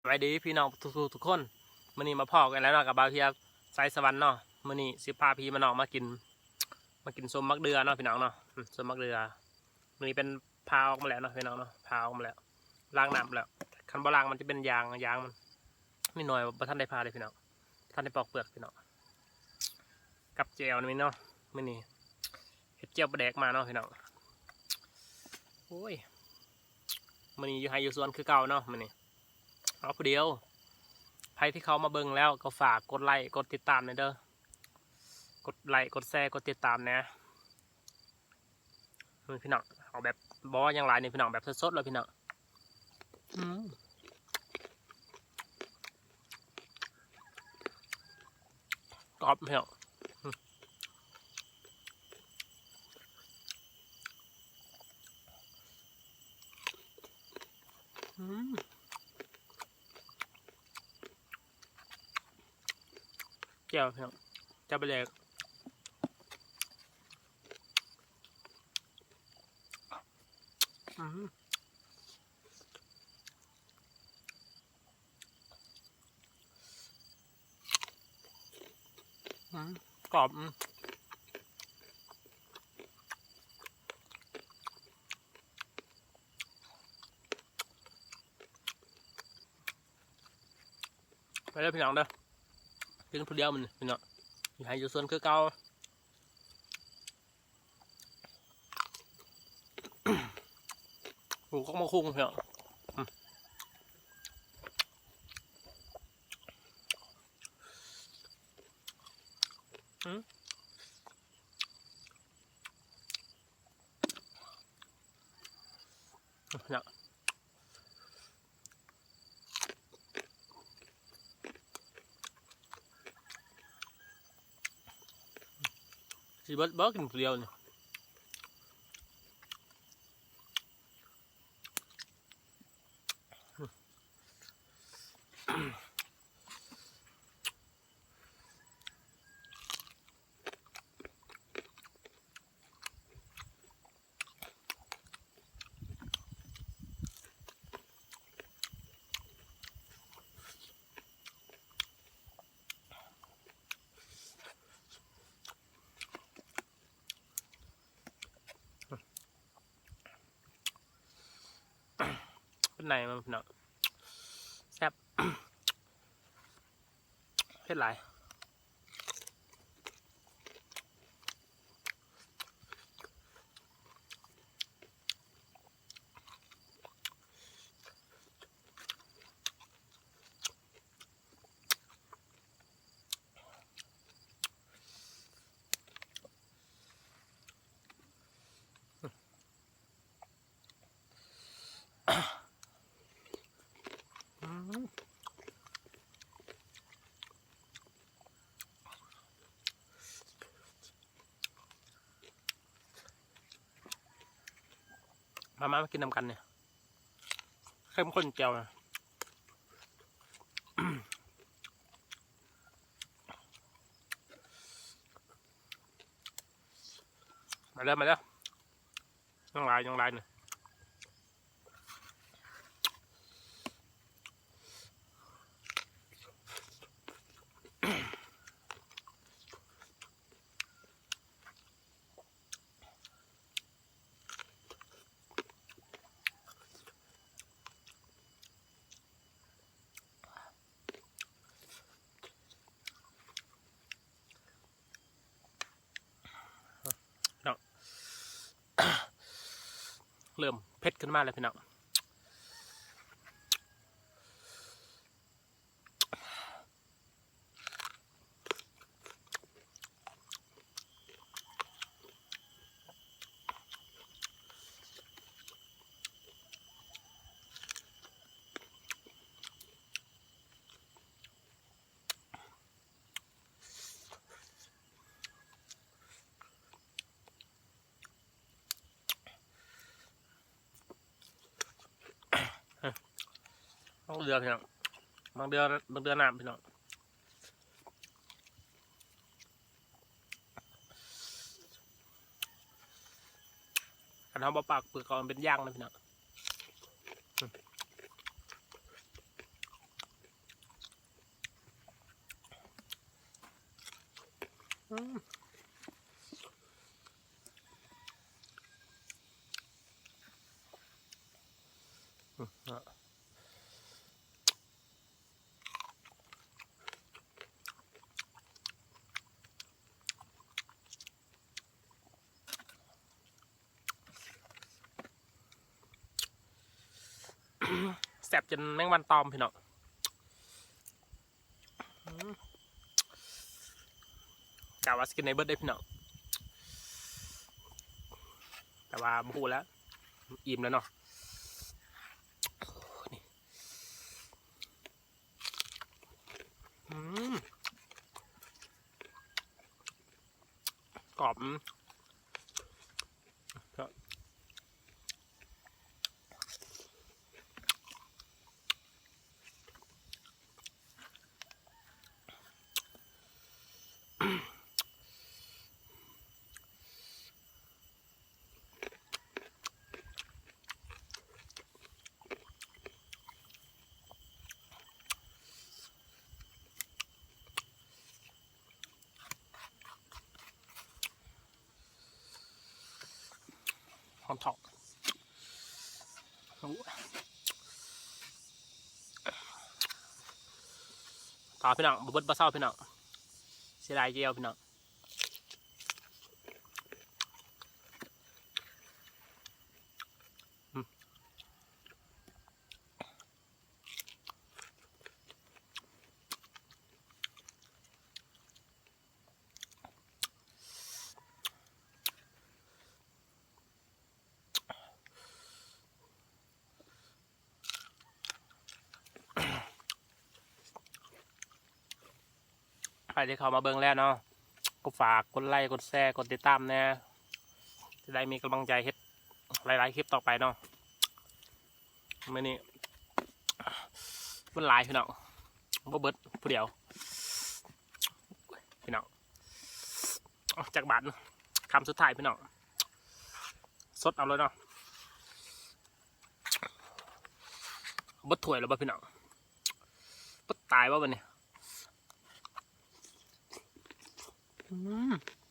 ສະບາຍດີພີ່ນ້ອງທຸກໆ ທຸກຄົນ. ມື້ນີ້ມາພໍ້ກັນແລ້ວເນາະ ກັບບ່າວເພຍ ໄຊສະຫວັນເນາະ. ມື້ນີ້ຊິພາພີ່ມານ້ອງມາກິນ ມາກິນສົ້ມໝາກເດືອເນາະພີ່ນ້ອງເນາະ. ອືມ ສົ້ມໝາກເດືອ ມື້ນີ້ເປັນຜ່າອອກມາແລ້ວເນາະພີ່ນ້ອງເນາະ ຜ່າອອກມາແລ້ວ ລ້າງນ້ຳແລ້ວ. ຄັນບໍ່ລ້າງມັນຈະເປັນຢາງ ຢາງມັນ ມີໜ່ວຍບໍ່ທັນໄດ້ຜ່າເດ້ພີ່ນ້ອງ ບໍ່ທັນໄດ້ປອກເປືອກພີ່ນ້ອງ. ກັບແຈ່ວນີ້ເນາະ ມື້ນີ້ເຮັດແຈ່ວປາແດກມາເນາະພີ່ນ້ອງ. ໂອ້ຍ ມື້ນີ້ຢູ່ໄຮ່ຢູ່ສວນຄືເກົ່າເນາະ ມື້ນີ້ເອົາຜູ້ດຽວ. ໃຜທີ່ເຂົ້າມາເບິ່ງແລ້ວກໍຝາກກົດໄລ້ກົດຕິດຕາມແດ່ເດີ ກົດໄລ້ກົດແຊກົດຕິດຕາມແດ່. ນີ້ພີ່ນ້ອງ ເອົາແບບບໍ່ຫຍັງຫຼາຍນີ້ພີ່ນ້ອງ ແບບສົດໆເລີຍພີ່ນ້ອງ. ອືມ ກອບພີ່ນ້ອງ. ອືມ ແຈ່ວພີ່ນ້ອງ ແຈ່ວປາແດກ. ອືມ ອືມ ກອບ ອືມ. ມາເດີພີ່ນ້ອງເດີ ກິນຜູ້ດຽວມື້ນີ້ພີ່ນ້ອງ ຢູ່ໄຮ່ຢູ່ສວນຄືເກົ່າ. ໂອ້ ກໍມາຄຸງເນາະ. ອືມ ອືມ ເນາະ. ຊິເບິດບໍ່ ກິນຜູ້ດຽວນີ້. ເປັນໄງມັນເນາະ ແຊບ ເຜັດຫຼາຍ. ມາ ມາ ມາກິນນຳກັນນີ້ ເຂັ້ມຂຸ້ນແຈ່ວນະ. ມາເດີ ມາເດີ ຍັງຫຼາຍ ຍັງຫຼາຍນີ້. ເນາະ ເລີ່ມເຜັດຂຶ້ນມາແລ້ວພີ່ນ້ອງ. ບັກເດືອພີ່ນ້ອງ ບັກເດືອ ບັກເດືອນ້ຳພີ່ນ້ອງ. ຄັນເຮົາບໍ່ປອກເປືອກ ມັນເປັນຢາງນະພີ່ນ້ອງ. ອືມ. ອືມ ອືມ ແຊບຈົນແມງວັນຕອມ ພີ່ນ້ອງ. ອືມ ກະວ່າຊິກິນໃຫ້ເບິດເດ້ ພີ່ນ້ອງ ແຕ່ວ່າບໍ່ຮູ້ແລ້ວ ອີ່ມແລ້ວເນາະ. ອືມ ກອບ ອືມ ຫອມທອງ ໂອ້ ຕໍ່ ພີ່ນ້ອງ ບໍ່ເບິດບໍ່ເຊົາ ພີ່ນ້ອງ ເສຍດາຍແຈ່ວ ພີ່ນ້ອງ. ອືມ ໃຜທີ່ເຂົ້າມາເບິ່ງແລ້ວເນາະ ກໍຝາກກົດໄລ ກົດແຊ ກົດຕິດຕາມແດ່ ຈະໄດ້ມີກຳລັງໃຈເຮັດຫຼາຍໆຄລິບຕໍ່ໄປເນາະ. ມື້ນີ້ມັນຫຼາຍ ພີ່ນ້ອງ ບໍ່ເບິດຜູ້ດຽວ ພີ່ນ້ອງ. ເອົາ ຈັກບາດ ຄຳສຸດທ້າຍ ພີ່ນ້ອງ ສົດເອົາເລີຍເນາະ. ເບິດຖ້ວຍແລ້ວບໍ່ ພີ່ນ້ອງ? ເບິດຕາຍບໍ່ບັດນີ້? ອືມ.